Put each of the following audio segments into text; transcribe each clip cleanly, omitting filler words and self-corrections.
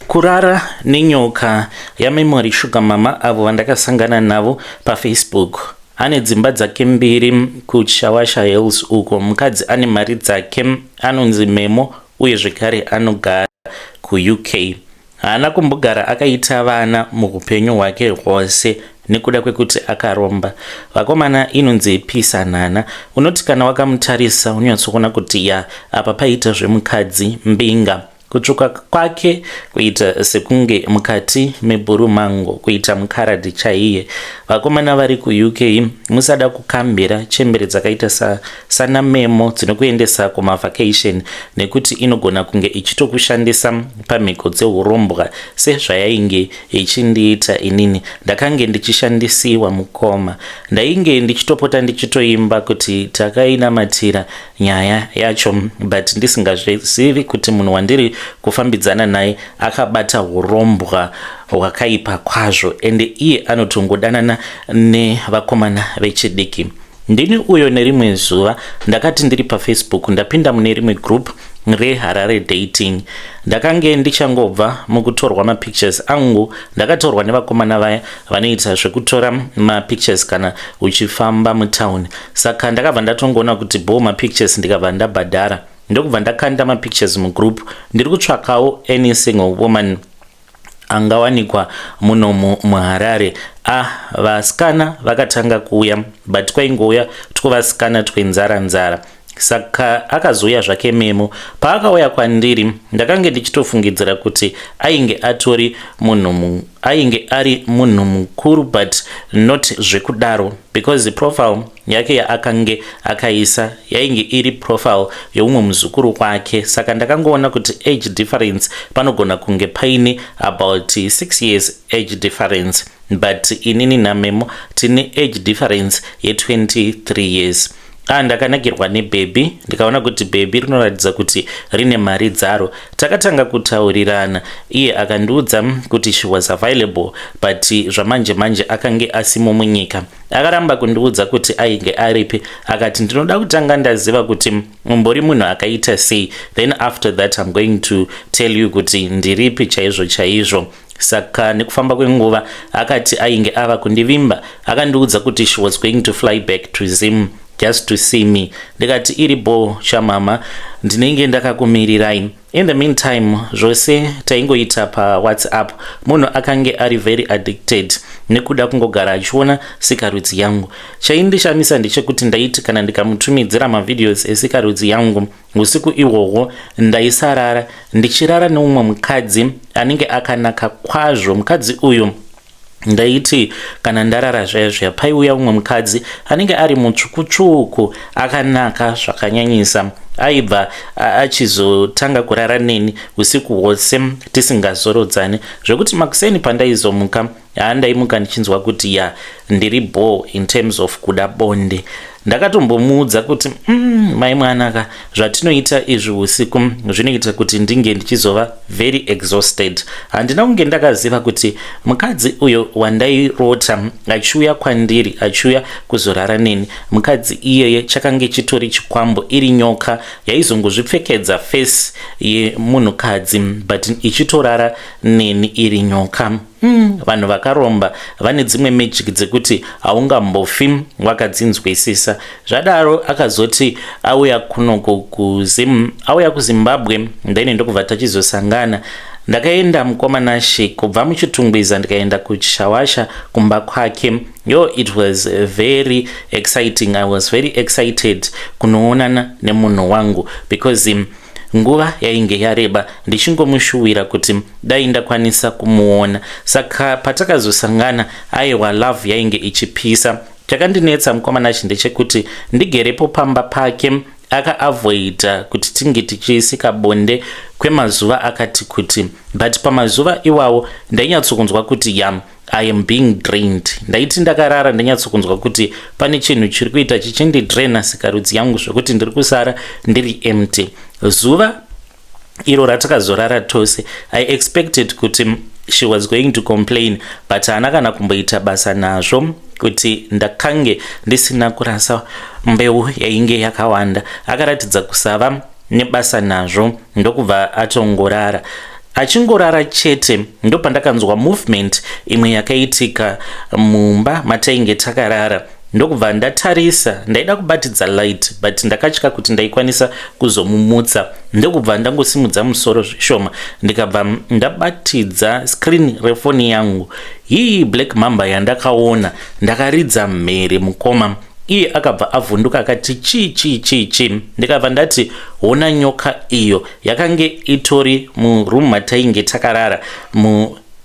Kurara nenyoka yaMemory Sugar Mama avo vandakasangana navo paFacebook. Ane dzimba dzake mbiri kuChawasha Hills uko. Mukadzi ane mari dzake anonzi Memo uye zvekare anogara kuUK. Haana kumbogara akaita vana muhupenyu hwake hwose nekuda kwekuti akaromba. Vakomana inonzi pisanana. Unoti kana wakamutarisa unonyatsoona kuti ya apa paita zvemukadzi mbinga. Kutsvuka kwake kuita sekunge mukati mebhurumango kuita mukaradhi chaiye. Vakomana vari kuUK musada kukambira chembere dzakaita sa, sana Memo dzinokuendesa kumavacation nekuti inogona kunge ichitokushandisa pamhiko dzehurombwa sezvayainge ichindiita inini. Ndakange ndichishandisiwa mukoma. Ndainge ndichitopota ndichitoimba kuti takainamatira nyaya yacho but ndisingazvizivi kuti munhu wandiri kufambidzana naye akabata hurombwa hwakaipa kwazvo ende iye anotongodanana nevakomana vechidiki. Ndini uyo nerimwe zuva ndakati ndiri paFacebook ndapinda mune rimwe group reHarare Dating. Ndakange ndichangobva mukutorwa mapictures angu ndakatorwa nevakomana vaya vanoita zvekutora mapictures kana uchifamba mutown. Saka ndakabva ndatongoona kuti bho mapictures ndikabva ndabhadhara ndokubva ndakanda mapictures mugroup. Ndiri kutsvakawo any single woman angawanikwa munomu muHarare. Ah, vasikana vakatanga kuuya but kwaingouya twuvasikana twenzara nzara. Saka akazouya zvake Memo. Paakauya kwandiri ndakange ndichitofungidzira kuti ainge atori munhu ainge ari munhu mukuru but not zvekudaro because profile yake yaakange akaisa yainge iri profile yeumwe muzukuru wake saka ndakangoona kuti age difference panogona kunge paine about 6 years age difference but inini naMemo tine age difference ye23 years. Ah, ndakanakirwa nebhebhi ndikaona kuti bhebhi rinoratidza kuti rine mari dzaro. Takatanga kutaurirana iye akandiudza kuti she was available but zvamanje manje akange asimo munyika. Akaramba kundiudza kuti ainge aripi akati ndinoda kutanga ndaziva kuti umbori munhu akaita sei then after that I'm going to tell you kuti ndiripi chaizvo chaizvo. Saka nekufamba kwenguva akati ainge ava kundivimba akandiudza kuti she was going to fly back to Zim just to see me. Ndikati iri bho chamama ndinenge ndakakumirirai. In the meantime zvose taingoita paWhatsApp. Munhu akange ari very addicted nekuda kungogara achiona sikarudzi yangu. Chaindishamisa ndechekuti ndaiti kana ndikamutumidzira mavideos esikarudzi yangu usiku ihwohwo ndaisarara ndichirara neumwe mukadzi anenge akanaka kwazvo. Mukadzi uyu ndaiti kana ndarara zvaya zviya paiuya umwe mukadzi anenge ari mutsvuku-tsvuku akanaka zvakanyanyisa. Aibva achizotanga kurara neni usiku hwose tisingazorodzani zvekuti makuseni pandaizomuka handaimuka ndichinzwa kuti ya ndiri bho in terms of kuda bonde. Ndakatombomuudza kuti mai mwanaka zvatinoita izvi usiku zvinoita kuti ndinge ndichizova very exhausted. Handina kunge ndakaziva kuti mukadzi uyo wandairota achiuya kwandiri achiuya kuzorara neni mukadzi iyeye chakange chitori chikwambo iri nyoka yaizongozvipfekedza face yemunhukadzi but ichitorara neni iri nyoka. Vanhu vakaromba vane dzimwe magic dzekuti haungambofi wakadzinzwisisa. Zvadaro akazoti auya kunoko kuZim, auya kuZimbabwe then ndokubva tachizosangana. Ndakaenda mukoma Nashe kubva muChitungwiza ndikaenda kuChawasha kumba kwake. Yo, it was very exciting. I was very excited kunoonana nemunhu wangu because nguva yainge yareba ndichingomushuwira kuti dai ndakwanisa kumuona. Saka patakazosangana aiwa love yainge ichipisa. Chakandinetsa mukoma Nashe ndechekuti ndigerepo pamba pake akaavoida kuti tinge tichisika bonde kwemazuva akati kuti but pamazuva iwawo ndainyatsokunzwa kuti yam I am being drained. Ndaiti ndakarara ndainyatsokunzwa kuti pane chinhu chiri kuita chichindidraina sikarudzi yangu zvekuti ndiri kusara ndiri empty. Zuva iro ratakazorara tose I expected kuti she was going to complain but haana kana kumboita basa nazvo kuti ndakange ndisina kurasa mbeu yainge yakawanda. Akaratidza kusava nebasa nazvo ndokubva atongorara. Achingorara chete ndopandakanzwa movement imwe yakaitika mumba matainge takarara, ndokubva ndatarisa. Ndaida kubatidza light, but ndakatya kuti ndaikwanisa kuzomumutsa, ndokubva ndangosimudza musoro zvishoma, ndikabva ndabatidza screen refoni yangu. Hii, black mamba yandakaona! Ndakaridza mhere, mukoma. Iye akabva avhunduka akati, "Chii, chii, chii, chii?" Ndikabva ndati, "Hona nyoka iyo." Yakange itori muroom matainge takarara,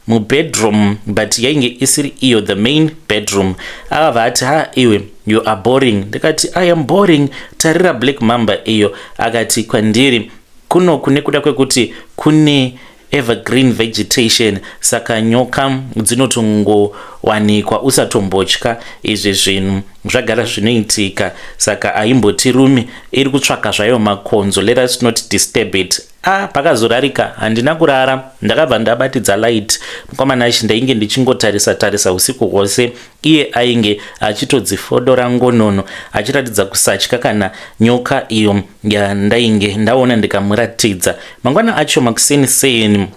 mubedroom, but yainge isiri iyo the main bedroom. Akabva ati, "Ha, iwe, you are boring." Ndikati, "I am boring? Tarira black mamba iyo." Akati kwandiri, "Kuno kune kuda kwekuti kune evergreen vegetation, saka nyoka dzinotongowanikwa. Usatombotya, izvi zvinhu zvagara zvinoitika, saka aimbotirumi, iri kutsvaka zvayo makonzo. Let us not disturb it." A, pakazorarika handina kurara. Ndakabva ndabatidza light, mukomana achi. Ndainge ndichingotarisa tarisa usiku hwose. Iye ainge achitodzifodora ngonono, achiratidza kusatya kana nyoka iyo yandainge ndaona ndikamuratidza. Mangwana acho makuseni seni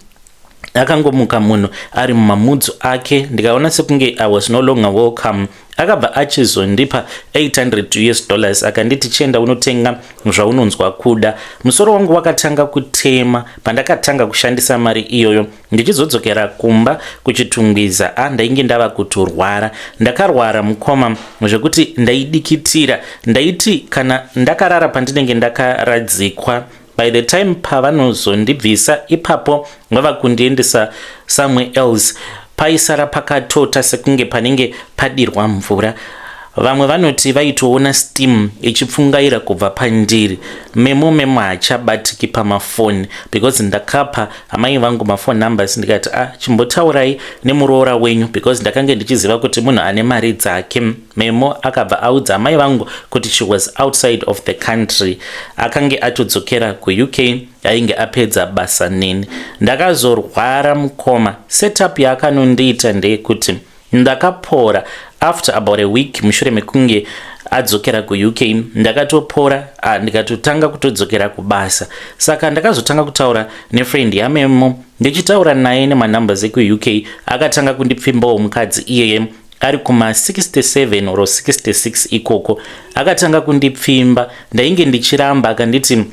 akangomuka munhu ari mumamudzu ake. Ndikaona sekunge I was no longer welcome. Akabva achizondipa $800, akanditi, "Chienda unotenga zvaunonzwa kuda." Musoro wangu wakatanga kutema pandakatanga kushandisa mari iyoyo. Ndichizodzokera kumba kuChitungwiza, a, ndainge ndava kutorwara. Ndakarwara, mukoma, zvekuti ndaidikitira. Ndaiti kana ndakarara pandinenge ndakaradzikwa, by the time pavanozondibvisa ipapo vava kundiendesa somewhere else, paisara pakatota sekunge panenge padirwa mvura. Vamwe vanoti vaitoona steam ichipfungaira kubva pandiri. Memo, Memo haachabatiki pamafoni, because ndakapa amai vangu mafone numbers, ndikati, "A ah, chimbotaurai nemuroora wenyu," because ndakange ndichiziva kuti munhu ane mari dzake. Memo akabva audza amai vangu kuti she was outside of the country, akange atodzokera kuUK, ainge apedza basa neni. Ndakazorwara, mukoma. Setup yaakanondiita ndeyekuti ndakapora after about a week mushure mekunge adzokera kuUK. Ndakatopora, ndikatotanga kutodzokera kubasa. Saka ndakazotanga kutaura nefriend yaMemo. Ndichitaura naye nemanumbers ekuUK, akatanga kundipfimbawo mukadzi iyeye ari kuma67 or 66 ikoko. Akatanga kundipfimba, ndainge ndichiramba. Akanditi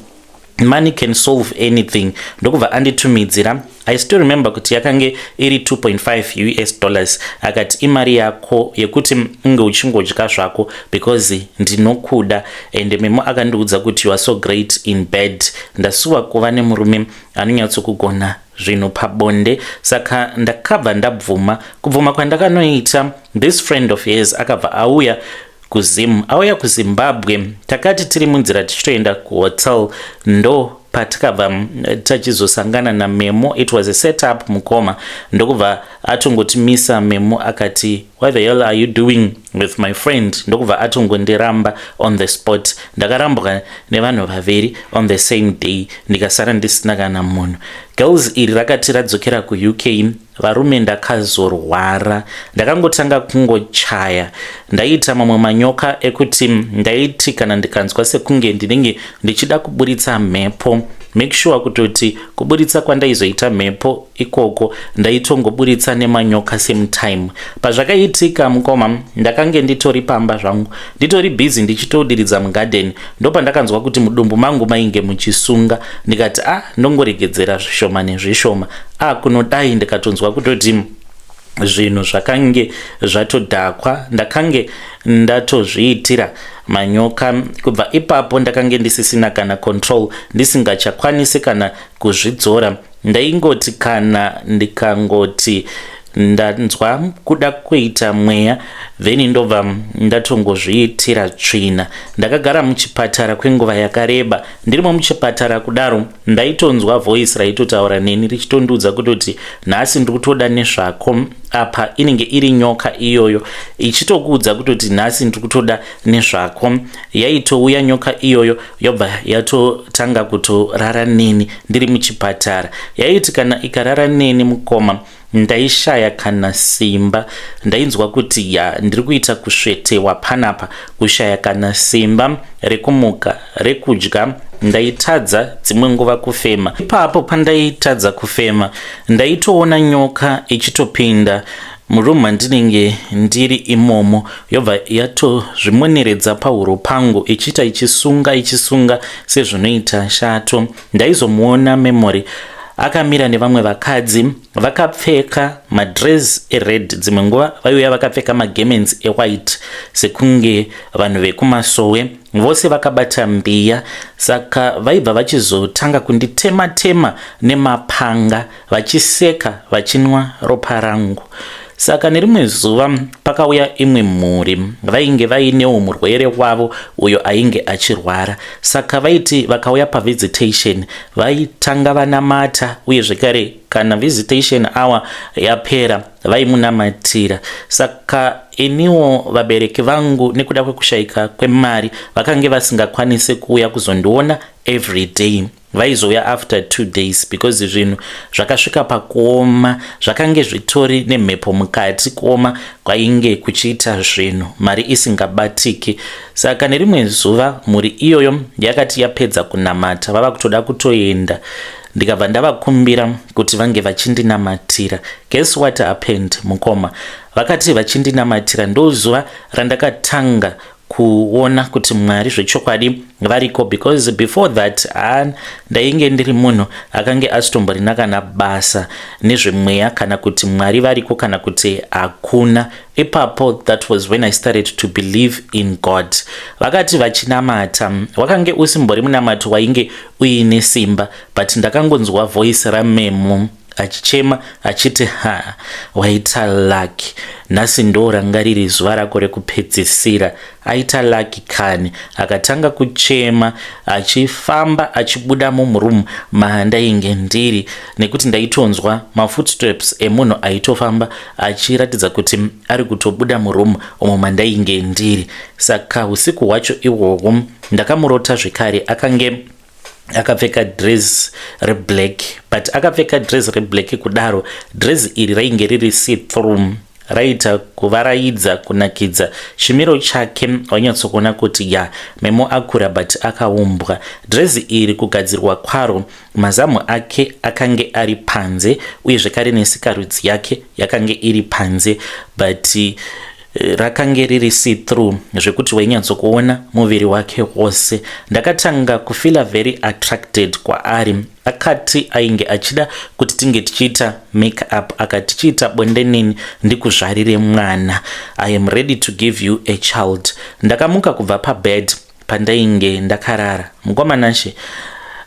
money can solve anything, ndokubva anditumidzira. I still remember kuti yakange iri $2.5. Akati, "Imari yako yekuti unge uchingodya zvako because ndinokuda." And Memo akandiudza kuti, "You are so great in bed. Ndasuwa kuva nemurume anonyatsokugona zvinhu pabonde." Saka ndakabva ndabvuma. Kubvuma kwandakanoita, this friend of his akabva auya kuZim, auya kuZimbabwe. Takati tiri munzira tichitoenda kuhotel, ndo patakabva tachizosangana naMemo. It was a setup, mukoma. Ndokubva atongotimisa Memo, akati, "What the hell are you doing with my friend?" Ndokubva atongondiramba on the spot. Ndakarambwa nevanhu vaviri on the same day, ndikasara ndisina kana munhu. Girls iri rakati radzokera kuUK, varume, ndakazorwara. Ndakangotanga kungochaya. Ndaita mamwe manyoka ekuti ndaiti kana ndikanzwa sekunge ndinenge ndichida kuburitsa mhepo, make sure kutoti kuburitsa kwandaizoita mhepo ikoko ndaitongoburitsa nemanyoka same time. Pazvakaitika, mukoma, ndakange nditori pamba zvangu, nditori busy ndichitodiridza mugadheni, ndopandakanzwa kuti mudumbu mangu mainge muchisunga. Ndikati, "A, ah, ndongoregedzera zvishoma nezvishoma." A, ah, kunodai ndikatonzwa kutoti zvinhu zvakange zvatodhakwa. Ndakange ndatozviitira manyoka. Kubva ipapo ndakange ndisisina kana control, ndisingachakwanisi kana kuzvidzora. Ndaingoti kana ndikangoti ndanzwa kuda kuita mweya, then ndobva ndatongozviitira tsvina. Ndakagara muchipatara kwenguva yakareba. Ndirimo muchipatara kudaro, ndaitonzwa voice raitotaura neni richitondiudza kutoti, "Nhasi ndiri kutoda nezvako." Apa inenge iri nyoka iyoyo ichitokuudza kutoti, "Nhasi ndiri kutoda nezvako." Yaitouya nyoka iyoyo, yobva yatotanga kutorara neni ndiri muchipatara. Yaiti kana ikarara neni, mukoma, ndaishaya kana simba. Ndainzwa kuti ya, ndiri kuita kusvetewa panapa, kushaya kana simba rekumuka, rekudya. Ndaitadza dzimwe nguva kufema. Ipapo pandaitadza kufema, ndaitoona nyoka ichitopinda muroom mandinenge ndiri imomo, yobva yatozvimoneredza pahuro pangu, ichiita ichisunga ichisunga sezvinoita shato. Ndaizomuona Memory akamira nevamwe vakadzi vakapfeka madress ered. Dzimwe nguva vaiuya vakapfeka magarments ewhite sekunge vanhu vekumasowe, vose vakabata mbiya. Saka vaibva vachizotanga kunditema tema nemapanga, vachiseka, vachinwa ropa rangu. Saka nerimwe zuva pakauya imwe mhuri, vainge vainewo murwere wavo uyo ainge achirwara. Saka vaiti vakauya pavisitation, vaitanga vanamata, uye zvekare kana visitation hour yapera vaimunamatira. Saka iniwo vabereki vangu, nekuda kwekushayika kwemari, vakange vasingakwanisi kuuya kuzondiona every day. Vaizouya after 2 days because zvinhu zvakasvika pakuoma, zvakange zvitori nemhepo mukati, kuoma kwainge kuchiita zvinhu, mari isingabatiki. Saka nerimwe zuva mhuri iyoyo yakati yapedza kunamata, vava kutoda kutoenda, ndikabva ndavakumbira kuti vange vachindinamatira. Guess what happened, mukoma? Vakati vachindinamatira, ndo zuva randakatanga kuona kuti Mwari zvechokwadi variko, because before that ha, ndainge ndiri munhu akange asitomborina kana basa nezvemweya, kana kuti Mwari variko kana kuti hakuna. Ipapo that was when I started to believe in God. Vakati vachinamata, wakange usimbori munamato wainge uine simba, but ndakangonzwa voice raMemo achichema achiti, "Ha, waita lucky nhasi, ndo ranga riri zuva rako rekupedzisira. Aita lucky kani." Akatanga kuchema achifamba achibuda mumuroom mandainge ndiri, nekuti ndaitonzwa mafootsteps emunhu aitofamba achiratidza kuti ari kutobuda muroom umo mandainge ndiri. Saka usiku hwacho ihwohwo ndakamurota zvekare. Akange akapfeka dress reblack, but akapfeka dress reblack kudaro, dress iri rainge riri see through, raita kuvaraidza, kunakidza chimiro chake. Wanyatsokuona kuti ya, Memo akura but akaumbwa. Dress iri kugadzirwa kwaro, mazamu ake akange ari panze, uye zvekare nesikarudzi yake yakange iri panze, but rakange riri see through zvekuti wainyatsokuona muviri wake wose. Ndakatanga kufeela very attracted kwaari. Akati ainge achida kuti tinge tichiita make up, akati, "Chiita bonde neni ndikuzvarire mwana. I am ready to give you a child." Ndakamuka kubva pabed pandainge ndakarara, mukomanashe.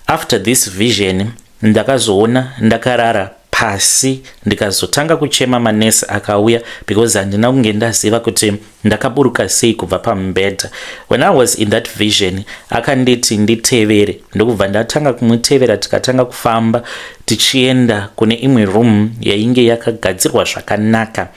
After this vision ndakazoona ndakarara pasi, ndikazotanga kuchema. Manesi akauya because handina kunge ndaziva kuti ndakaburuka sei kubva pamubhedha. When I was in that vision, akanditi nditevere, ndokubva ndatanga kumutevera. Tikatanga kufamba tichienda kune imwe room yainge yakagadzirwa zvakanaka.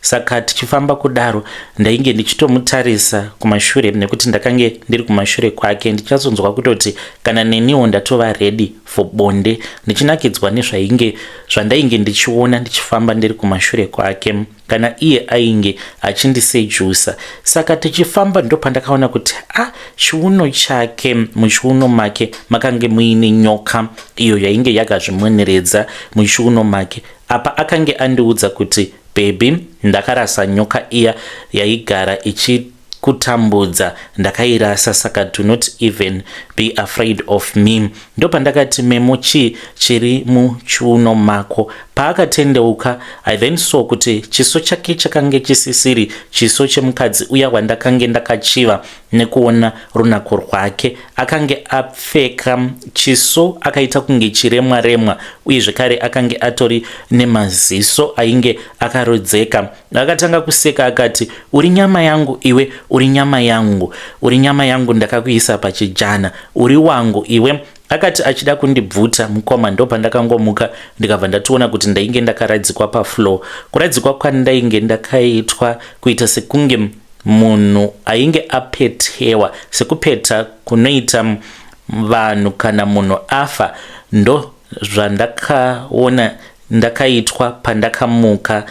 Saka tichifamba kudaro, ndainge ndichitomutarisa kumashure nekuti ndakange ndiri kumashure kwake, ndichatsonzwa kutoti kana neniwo ndatova ready for bonde, ndichinakidzwa nezvainge zvandainge ndichiona ndichifamba ndiri kumashure kwake, kana iye ainge achindiseduca. Saka tichifamba, ndopandakaona kuti a ah, chiuno chake, muchiuno make makange muine nyoka iyo yainge yakazvimoneredza muchiuno make. Apa akange andiudza kuti, "Baby, ndakarasa nyoka iya yaigara ichikutambudza, ndakairasa, saka do not even be afraid of me." Ndopandakati, "Memo, chii chiri muchiuno mako?" Paakatendeuka, I then saw kuti chiso chake chakange chisisiri chiso chemukadzi uya wandakange ndakachiva nekuona runako rwake. Akange apfeka chiso akaita kunge chiremwa remwa, uye zvekare akange atori nemaziso ainge akarodzeka. Akatanga kuseka akati, "Uri nyama yangu iwe, uri nyama yangu, uri nyama yangu, ndakakuisa pachijana, uri wangu iwe." Akati achida kundibvuta, mukoma, ndopandakangomuka, ndikabva ndatoona kuti ndainge ndakaradzikwa pafloor. Kuradzikwa kwandainge ndakaitwa kuita sekunge munhu ainge apetewa, sekupeta kunoita vanhu kana munhu afa. Ndo zvandakaona ndakaitwa pandakamuka.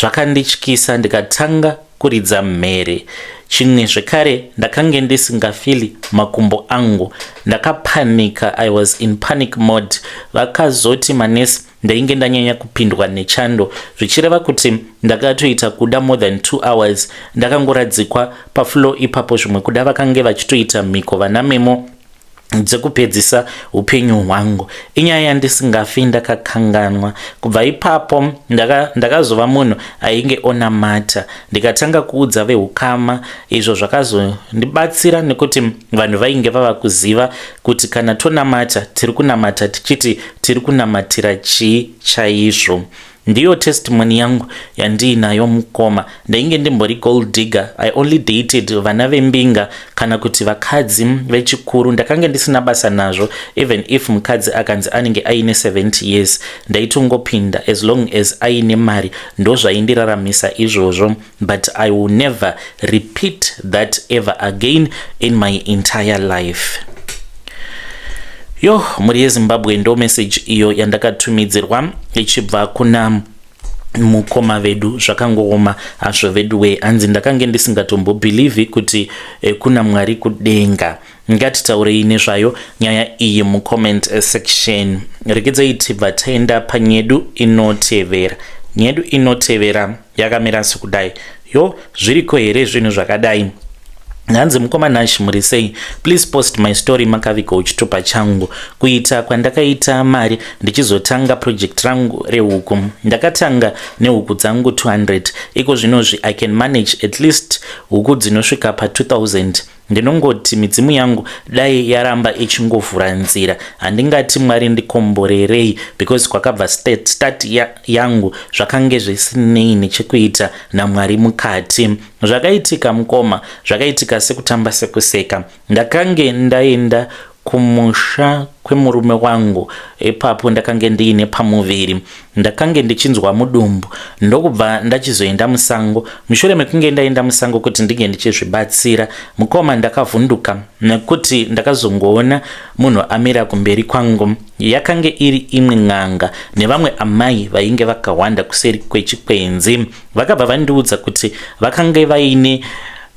Zvakandityisa, ndikatanga kuridza mhere. Chimwe zvekare ndakange ndisingafili makumbo angu. Ndakapanika, I was in panic mode. Vakazoti manesi ndainge ndanyanya kupindwa nechando zvichireva kuti ndakatoita kuda more than 2 hours ndakangoradzikwa pafloor ipapo. Zvimwe kuda vakange vachitoita mhiko vana Memo dzekupedzisa upenyu hwangu. Inyaya yandisingafi ndakakanganwa. Kubva ipapo ndakazova munhu ainge onamata, ndikatanga kuudza veukama, izvo zvakazondibatsira nekuti vanhu vainge vava kuziva kuti kana tonamata tiri kunamata tichiti tiri kunamatira chii chaizvo. Ndiyo testimony yangu yandiinayo, mukoma. Ndainge ndimbori gold digger. I only dated vana vembinga kana kuti vakadzi vechikuru. Ndakange ndisina basa nazvo. Even if mukadzi akanzi anenge aine 70 years, ndaitongopinda as long as aine mari. Ndozvaindiraramisa izvozvo, but I will never repeat that ever again in my entire life. Yo, mhuri yeZimbabwe, ndo message iyo yandakatumidzirwa ichibva kuna mukoma vedu. Zvakangooma hazvo vedu we. Hanzi ndakange ndisingatombobhilivhi kuti kuna Mwari kudenga. Ngatitaurei nezvayo nyaya iyi mucomment section. Regedzai tibva taenda panyedu inotevera. Nyedu inotevera yakamira sekudai. Yo, zviriko here zvinhu zvakadai? Hanzi, "Mukoma Nash, muri sei? Please post my story. Makavigawo chitupa changu. Kuita kwandakaita mari ndichizotanga project rangu rehuku, ndakatanga nehuku dzangu 200. Iko zvinozvi I can manage at least huku dzinosvika pa2000. Ndinongoti midzimu yangu dai yaramba ichingovhura nzira. Handingati Mwari ndikomborerei because kwakabva start yangu zvakange zvisinei nechekuita naMwari mukati. Zvakaitika, mukoma, zvakaitika sekutamba sekuseka. Ndakange ndaenda kumusha kwemurume wangu. Ipapo ndakange ndiine pamuviri, ndakange ndichinzwa mudumbu, ndokubva ndachizoenda musango. Mushure mekunge ndaenda musango kuti ndinge ndichizvibatsira, mukoma, ndakavhunduka nekuti ndakazongoona munhu amira kumberi kwangu. Yakange iri imwe n'anga nevamwe amai vainge vakawanda kuseri kwechikwenzi. Vakabva vandiudza kuti vakange vaine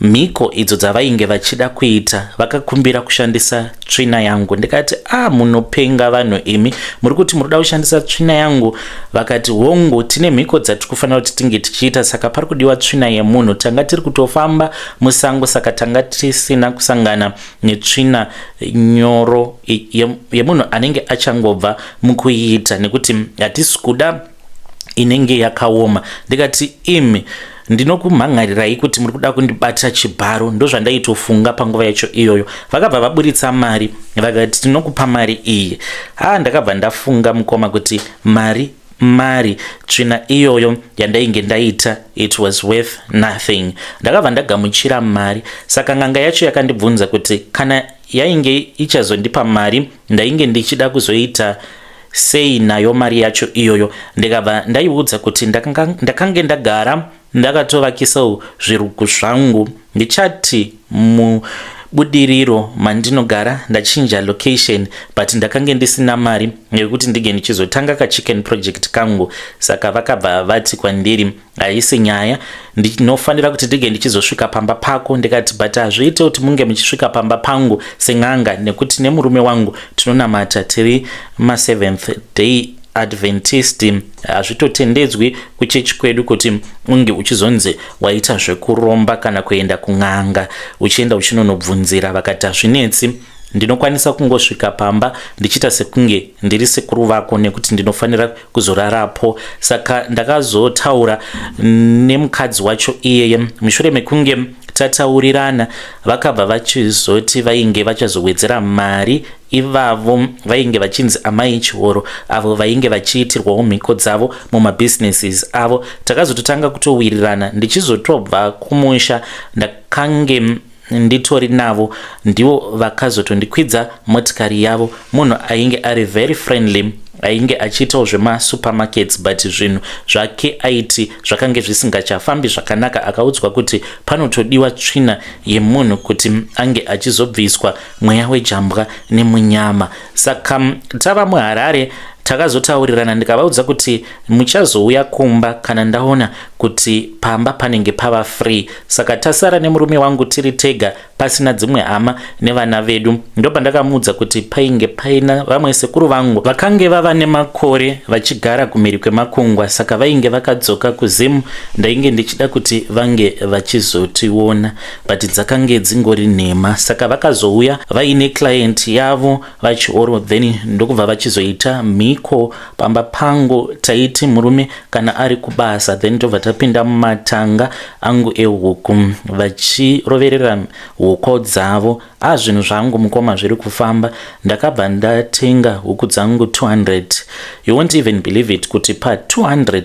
mhiko idzo dzavainge vachida kuita, vakakumbira kushandisa tsvina yangu. Ndikati, 'A, ah, munopenga vanhu imi, muri kuti muri kuda kushandisa tsvina yangu?' Vakati, 'Hongu, tine mhiko dzatiri kufanira kuti tinge tichiita, saka pari kudiwa tsvina yemunhu. Tanga tiri kutofamba musango, saka tanga tisina kusangana netsvina nyoro yemunhu anenge achangobva mukuiita, nekuti hatisi kuda inenge yakaoma.' Ndikati, 'Imi, ndinokumhan'arirai kuti muri kuda kundibata chibharo.' Ndozvandaitofunga panguva yacho iyoyo. Vakabva vaburitsa mari, vakati, 'Tinokupa mari iyi.' Ha, ndakabva ndafunga, mukoma, kuti mari, mari, tsvina iyoyo yandainge ndaita, it was worth nothing. Ndakabva ndagamuchira mari. Saka n'anga yacho yakandibvunza kuti kana yainge ichazondipa mari, ndainge ndichida kuzoita sei nayo mari yacho iyoyo. Ndikabva ndaiudza kuti ndakange ndagara ndakatovakisawo zvirugu zvangu. Ndichati muBudiriro mandinogara, ndachinja location, but ndakange ndisina mari yekuti ndinge ndichizotanga kachicken project kangu. Saka vakabva vati kwandiri, 'Haisi nyaya, ndinofanira kuti ndinge ndichizosvika pamba pako.' Ndikati, 'But hazviite kuti munge muchisvika pamba pangu sen'anga, nekuti nemurume wangu tinonamata, tiri maSeventh Day Adventist. Hazvitotendedzwi kuchechi kwedu kuti unge uchizonzi waita zvekuromba kana kuenda kun'anga uchienda uchinonobvunzira.' Vakati, 'Hazvinetsi, ndinokwanisa kungosvika pamba ndichiita sekunge ndiri sekuru vako, nekuti ndinofanira kuzorarapo.' Saka ndakazotaura nemukadzi wacho iyeye. Mushure mekunge tataurirana, vakabva vachizoti vainge vachazowedzera mari. Ivavo vainge vachinzi Amai Chihoro, avo vainge vachiitirwawo mhiko dzavo mumabhizinesis avo. Takazototanga kutowirirana. Ndichizotobva kumusha, ndakange nditori navo. Ndivo vakazotondikwidza motikari yavo. Munhu ainge ari very friendly, ainge achiitawo zvemasupermarkets, but zvinhu zvake aiti zvakange zvisingachafambi zvakanaka. Akaudzwa kuti panotodiwa tsvina yemunhu kuti ange achizobviswa mweya wejambwa nemunyama. Saka tava muHarare. Takazotaurirana ndikavaudza kuti muchazouya kumba kana ndaona kuti pamba panenge pava free. Saka tasara nemurume wangu tiri tega pasina dzimwe hama nevana vedu. Ndopandakamuudza kuti painge paina vamwe sekuru vangu vakange vava nemakore vachigara kumhiri kwemakungwa, saka vainge vakadzoka kuZim. Ndainge ndichida kuti vange vachizotiona, but dzakange dzingori nhema. Saka vakazouya vaine client yavo vachioro, then ndokubva vachizoita mhiko pamba pangu. Taiti murume kana ari kubasa, then tobva tapinda mumatanga angu ehuku vachiroverera huku dzavo. A, zvinhu zvangu mukoma zviri kufamba. Ndakabva ndatenga huku dzangu 200. You won't even believe it kuti pa200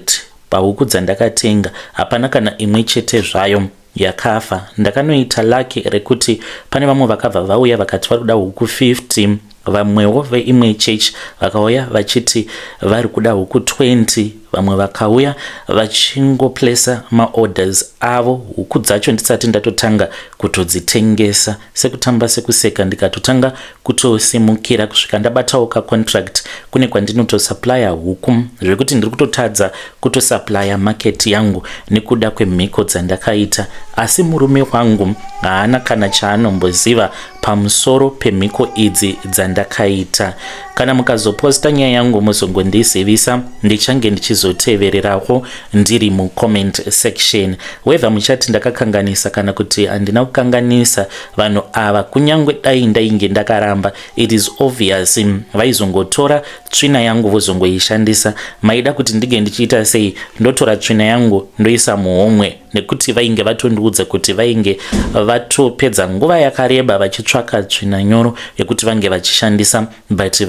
pahuku dzandakatenga hapana kana imwe chete zvayo yakafa. Ndakanoita lucky rekuti pane vamwe vakabva vauya vakati vari kuda huku 50. Vamwewo veimwe chechi vakauya vachiti vari kuda huku 20. Vamwe vakauya vachingoplesa maorders avo huku dzacho ndisati ndatotanga kutodzitengesa. Sekutamba sekuseka, ndikatotanga kutosimukira kusvika ndabatawo kacontract kune kwandinotosupplya huku, zvekuti ndiri kutotadza kutosupplya market yangu nekuda kwemhiko dzandakaita. Asi murume wangu haana kana chaanomboziva pamusoro pemhiko idzi dzandakaita. Kana mukazoposta nyaya yangu, muzongondizivisa, ndichange ndichizotevererawo ndiri mucomment section, whether muchati ndakakanganisa kana kuti handina kukanganisa. Vanhu ava, kunyange dai ndainge ndakaramba, it is obvious vaizongotora tsvina yangu vozongoishandisa. Maida kuti ndinge ndichiita sei? Ndotora tsvina yangu ndoisa muhomwe? Nekuti vainge vatondiudza kuti vainge vatopedza nguva yakareba vachitsvaka tsvina nyoro yekuti vange vachishandisa, but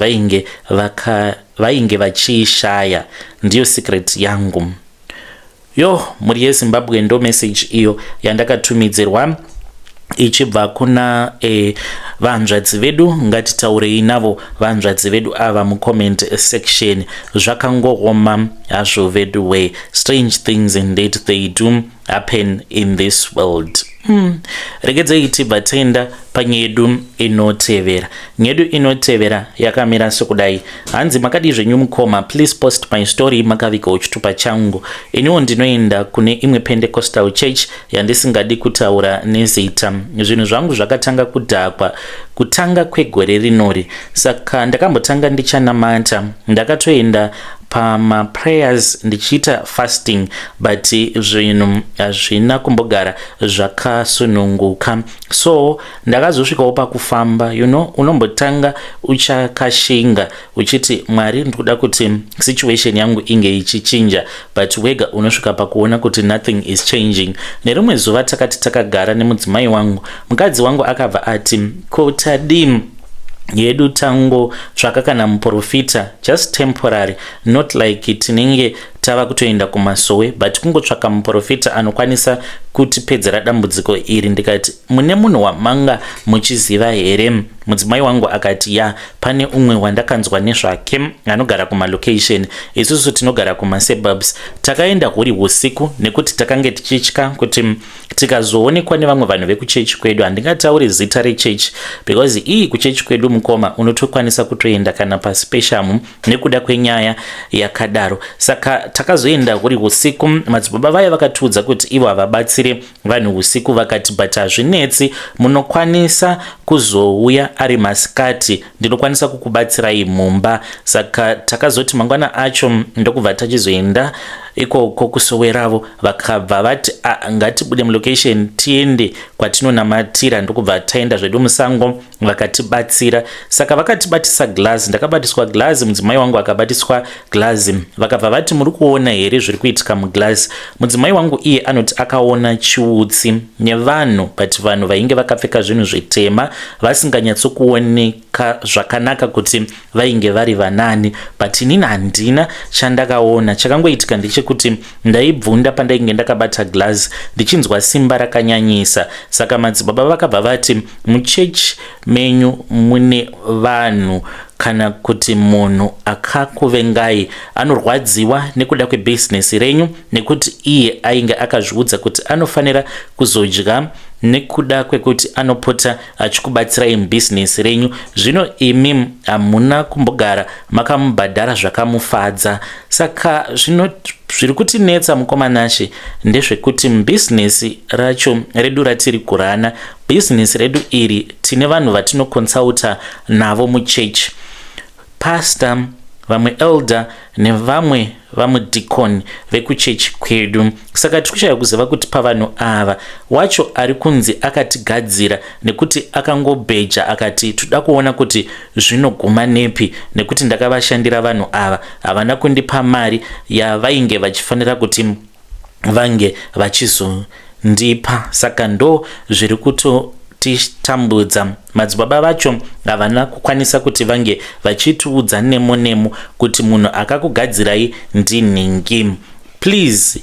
vainge vachiishaya. Ndiyo secret yangu yo, mhuri yeZimbabwe. Ndo message iyo yandakatumidzirwa ichibva kuna vanzvadzi vedu. Ngatitaurei navo vanzvadzi vedu ava mucomment section. Zvakangooma hazvo vedu way. Strange things indeed, they do happen in this world. Regedzei tibva taenda panyaya yedu inotevera. Nyaya yedu inotevera yakamira sekudai. Hanzi, "Makadii zvenyu mukoma? Please post my story makavigawo chitupa changu. Iniwo ndinoenda kune imwe Pentecostal church yandisingadi kutaura nezita. Zvinhu zvangu zvakatanga kudhakwa kutanga kwegore rinori. Saka ndakambotanga ndichanamata, ndakatoenda pamaprayers ndichiita fasting, but zvinhu hazvina kumbogara zvakasununguka. So ndakazosvikawo pakufamba. Unombotanga uchakashinga uchiti, 'Mwari, ndikuda kuti situation yangu inge ichichinja,' but wega unosvika pakuona kuti nothing is changing. Nerimwe zuva takati takagara nemudzimai wangu, mukadzi wangu akabva ati, 'Ko tadii yedu tangotsvaka kana muprofita, just temporary, not like tinenge tava kutoenda kumasowe, but kungotsvaka muprofita anokwanisa kutipedzera dambudziko iri?' Ndikati, 'Mune munhu wamanga muchiziva here?' Mudzimai wangu akati, 'Ya, pane umwe wandakanzwa nezvake anogara kumalocation, isusu tinogara kumasuburbs.' Takaenda huri usiku nekuti takange tichitya kuti tikazoonekwa nevamwe vanhu vekuchechi kwedu. Handingatauri zita rechechi because ii kuchechi kwedu mukoma unotokwanisa kutoenda kana pasi peshamu nekuda kwenyaya yakadaro. Saka takazoenda huri usiku. Madzibaba vaya vakatiudza kuti ivo havabatsire vanhu usiku. Vakati, 'But hazvinetsi, munokwanisa kuzouya ari masikati, ndinokwanisa kukubatsirai mumba.' Saka takazoti mangwana acho ndokubva tachizoenda ikoko kusowe ravo. Vakabva vati, 'Ngatibude mulocation tiende kwatinonamatira.' Ndokubva taenda zvedu musango, vakatibatsira. Saka vakatibatisa glass. Ndakabatiswa glass, mudzimai wangu akabatiswa glass. Vakabva vati, 'Muri kuona here zviri kuitika muglass?' Mudzimai wangu iye anoti akaona chiutsi nevanhu, but vanhu vainge vakapfeka zvinhu zvitema, vasinganyatsokuoneka zvakanaka kuti vainge vari vanani, but inini handina chandakaona. Chakangoitika ndechekuti ndaibvunda pandainge ndakabata glass, ndichinzwa simba rakanyanyisa. Saka madzibaba vakabva vati, 'Muchechi menyu mune vanhu kana kuti munhu akakuvengai, anorwadziwa nekuda kwebhizinesi renyu, nekuti iye ainge akazviudza kuti anofanira kuzodya Nekuda kwekuti anopota achikubatsirai mubhizinesi renyu, zvino imi hamuna kumbogara makamubhadhara zvakamufadza. Saka zvino zviri kutinetsa, mukoma Nashe, ndezvekuti mubhizinesi racho redu ratiri kurana, bhizinesi redu iri, tine vanhu vatinokonsulta navo muchechi, pastor, vamwe elder nevamwe vamudhikoni vekuchechi kwedu. Saka tiri kushaya kuziva kuti pavanhu ava wacho ari kunzi akatigadzira, nekuti akangobheja akati toda kuona kuti zvinoguma nepi, nekuti ndakavashandira vanhu ava, havana kundipa mari yavainge vachifanira kuti vange vachizondipa. Saka ndo zviri kutotitambudza. Madzibaba vacho havana kukwanisa kuti vange vachitiudza nemo nemo kuti munhu akakugadzirai ndinhingi. Please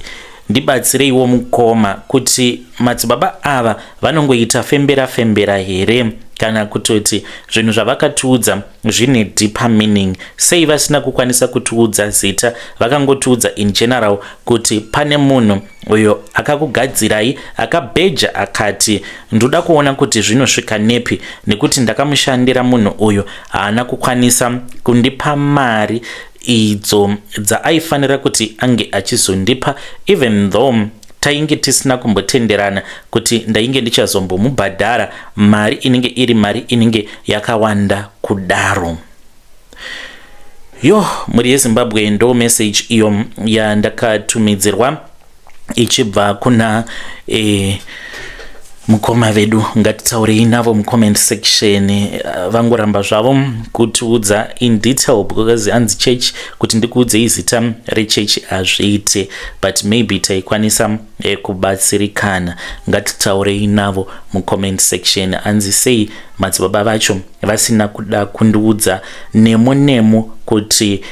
ndibatsireiwo, mukoma, kuti madzibaba ava vanongoita fembera fembera here, kana kutoti zvinhu zvavakatiudza zvine deeper meaning? Sei vasina kukwanisa kutiudza zita, vakangotiudza in general kuti pane munhu uyo akakugadzirai, akabheja akati ndoda kuona kuti zvinosvika nepi, nekuti ndakamushandira munhu uyu, haana kukwanisa kundipa mari idzo dzaaifanira kuti ange achizondipa, even though tainge tisina kumbotenderana kuti ndainge ndichazombomubhadhara mari inenge iri mari inenge yakawanda kudaro? Yo, mhuri yeZimbabwe, ndo message iyo yandakatumidzirwa ichibva kuna mukoma vedu. Ngatitaurei navo mucomment section. Vangoramba zvavo kutiudza in detail because hanzi church, kuti ndikuudzei zita rechechi hazviite, but maybe taikwanisa kubatsirikana. Ngatitaurei navo mucomment section. Hanzi sei madzibaba vacho vasina kuda kundiudza nemo nemo kuti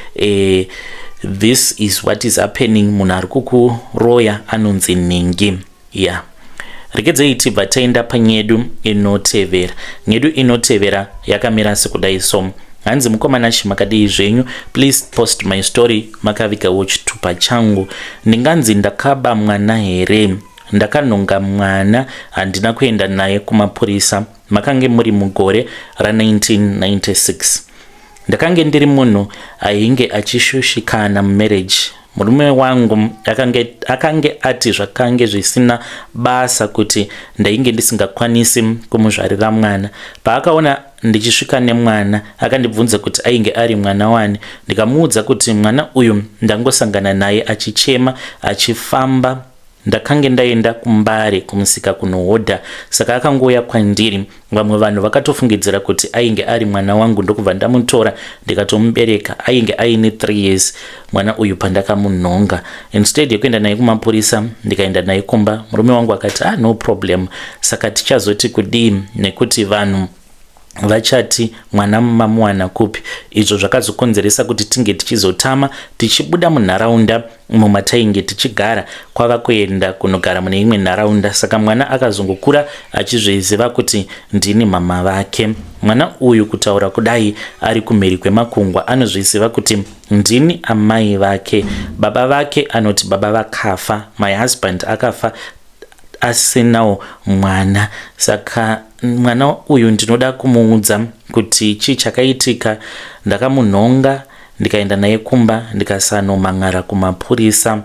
this is what is happening, munhu ari kukuroya anonzi nhingi? Ya, yeah. Regedzei tibva taenda panyedu inotevera. Nyedu inotevera yakamira sekudai so. Hanzi, "Mukoma Nashe, makadii zvenyu? Please post my story makavigawo chitupa changu. Ndinganzi ndakaba mwana here? Ndakanhonga mwana, handina kuenda naye kumapurisa. Makange muri mugore ra1996. Ndakange ndiri munhu ainge achishushikana mumarriage. Murume wangu akange ati zvakange zvisina basa kuti ndainge ndisingakwanisi kumuzvarira mwana. Paakaona ndichisvika nemwana, akandibvunza kuti ainge ari mwana wani. Ndikamuudza kuti mwana uyu ndangosangana naye achichema achifamba. Ndakange ndaenda kuMbare kumusika kunohodha, saka akangouya kwandiri. Vamwe vanhu vakatofungidzira kuti ainge ari mwana wangu, ndokubva ndamutora ndikatomubereka. Ainge aine 3 years mwana uyu pandakamunhonga. Instead yekuenda naye kumapurisa, ndikaenda naye kumba. Murume wangu akati, 'Ah, no problem. Saka tichazoti kudii, nekuti vanhu vachati mwana mamuwana kupi?' Izvo zvakazokonzeresa kuti tinge tichizotama, tichibuda munharaunda umo matainge tichigara, kwava kuenda kunogara mune imwe nharaunda. Saka mwana akazongokura achizviziva kuti ndini mama vake. Mwana uyu, kutaura kudai, ari kumhiri kwemakungwa, anozviziva kuti ndini amai vake. Baba vake anoti baba vakafa. My husband akafa asinawo mwana, saka mwana uyu ndinoda kumuudza kuti chii chakaitika. Ndakamunhonga, ndikaenda naye kumba, ndikasanomhan'ara kumapurisa.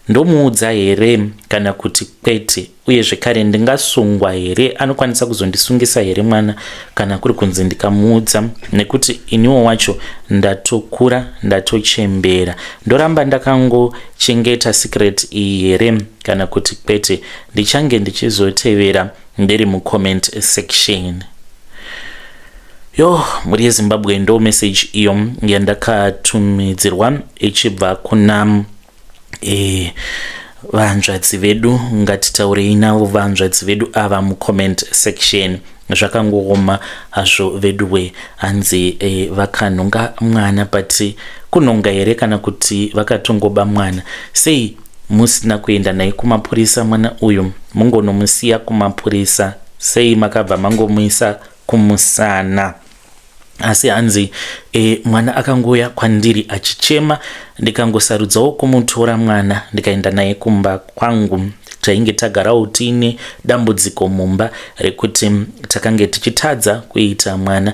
Ndomuudza here kana kuti kwete? Uye zvekare, ndingasungwa here? Anokwanisa kuzondisungisa here mwana kana kuri kunzi ndikamuudza? Nekuti iniwo wacho ndatokura, ndatochembera. Ndoramba ndakangochengeta secret iyi here kana kuti kwete? Ndichange ndichizotevera ndiri mucomment section." Yo, mhuri yeZimbabwe, ndo message iyo yandakatumidzirwa ichibva kuna vanzvadzi vedu. Ngatitaurei navo vanzvadzi vedu ava mucomment section. Zvakangooma hazvo veduwe. Hanzi vakanhonga mwana, but kunhonga here kana kuti vakatongoba mwana? Sei musina kuenda naye kumapurisa mwana uyu, mungonomusiya kumapurisa? Sei makabva mangomuisa kumusana? Asi hanzi mwana akangouya kwandiri achichema. Ndikangosarudzawo kumutora mwana ndikaenda naye kumba kwangu. Tainge tagarawo tiine dambudziko mumba rekuti takange tichitadza kuita mwana.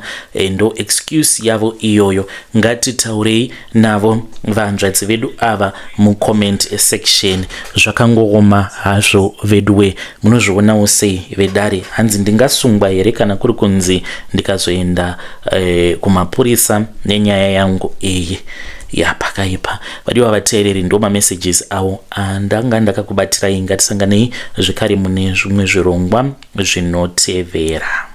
Ndo excuse yavo iyoyo. Ngatitaurei navo vahanzvadzi vedu ava mucomment section. Zvakangooma hazvo veduwe. Munozvionawo sei vedare? Hanzi ndingasungwa here kana kuri kunzi ndikazoenda kumapurisa nenyaya yangu iyi? Ya, pakaipa, vadiwa vateereri. Ndo mamessages avo andanga ndakakubatirai. Ngatisanganei zvekare mune zvimwe zvirongwa zvinotevera.